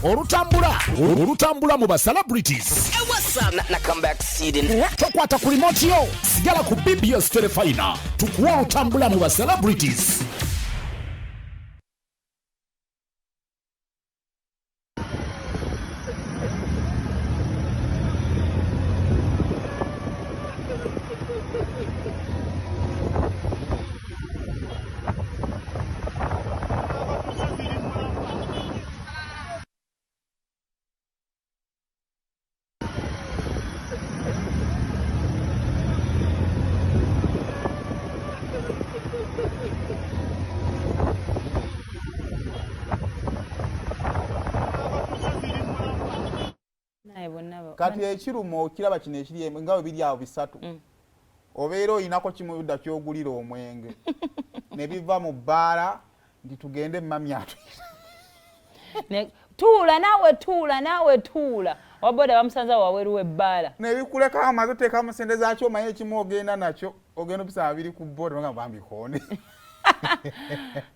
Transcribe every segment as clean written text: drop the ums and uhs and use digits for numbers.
Olutambula olutambula mu ba celebrities. Hey, what's up? Not come back seeding. Tokwata ku remote yo, sigala ku BBS Terefayina tukuwa olutambula mu ba celebrities. Naye bonna Kati ekiruma okiraba kino ekiri nga bwe biri awo bisatu, obeera oyinako kimu budda kyogulira omwenge ne biva mu bbaala nti tugende mami atuyita. Tuula naawe, tuula naawe, tuula. Owaboda bamusanze awo waweru w'ebbaala. Nebikuleka amaze oteekamu sente zakyo, omanye ekimu ogenda nakyo, ogenda obisaba biri ku boda nga bambikoone.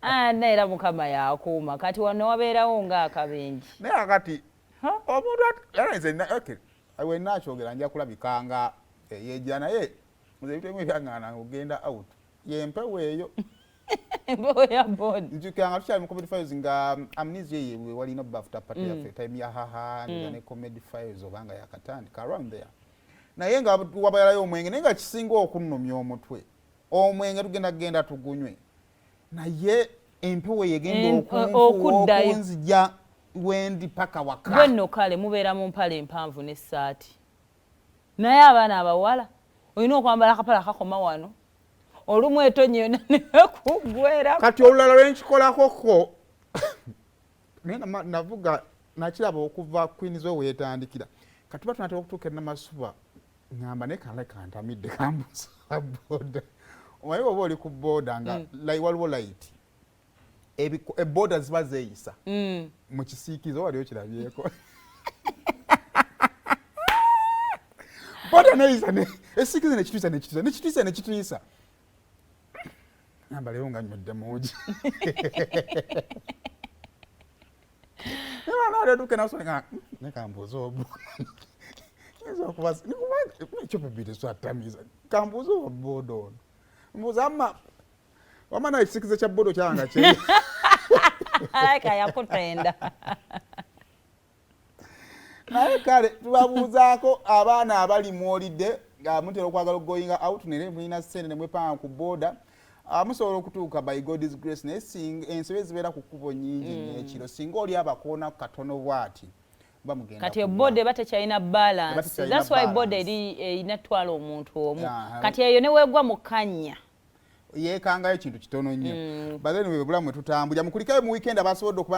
Ah, naye era Mukama yakuuma. Kati wano wabeerawo ng'akabenje. Naye akati omuntu era nze okay, wenna akyogera nja kulabika nga eyejja, naye nze ebintu ebimu ebyaŋŋaana ogenda out yempewo eyo. Empewo ya boda. Nzijukira nga tukyali mu Comedy Files nga Amnesia ye walina after party yaffe time ya haha ne Comedy Files obanga yakatandika around there, naye nga wabayalayo omwenge, naye nga kisinga okunnumya omutwe omwenge tugenda genda tugunywe, naye empewo yegenda okunfuuwa okuddayo. Okunzija wendi paka waka. Gwe nno kale mubeera mu mpale empanvu n'essaati, naye abaana abawala olina okwambala akapale akakoma wano, olumu etonye yonna nekuggwera. Kati olulala lwenkikolakoko naye navuga nakiraba okuva Queens we weetandikira, kati tuba tunatera okutuuka enamasuba, ŋŋamba naye kanle kantamidde kambuuza boda. Omanyi oba oli ku boda nga waliwo light, eboda ziba zeeyisa mu kisiikizo, wali okirabyeko boda neyisa esiikizo nekituyisa nekituyisa nekituyisa nekituyisa. Ŋŋamba leero nga nywedde muugi. Naatuuka nasonga ne kambuuza obu kiyinza okuba ekyo bibiri swatamiza, kambuuza owa boda ono, mbuuza ama wama naye ekisikizo kya boda okyanga kye. Kayakutenda. Naye kale tubabuuzaako abaana abali mwolidde nga mutera okwagala okugoyinga out naye mulina ssente ne mwepanga ku boda, musobola okutuuka by God's grace, naye ensobi ezibeera ku kkubo nyingi nnyo ekiro, singa oli abakoona katono bw'ati muba mugenda Kati kugwa. Eboda eba tekyalina balance. Eba tekyalina That's why boda balance. eri erina twala omuntu omu. Kati eyo neweegwa mu kanya. Yeekangayo kintu kitono nnyo. But anyway, bulamu bwe tutambulira mukulikayo mu weekend abasobodde okuba.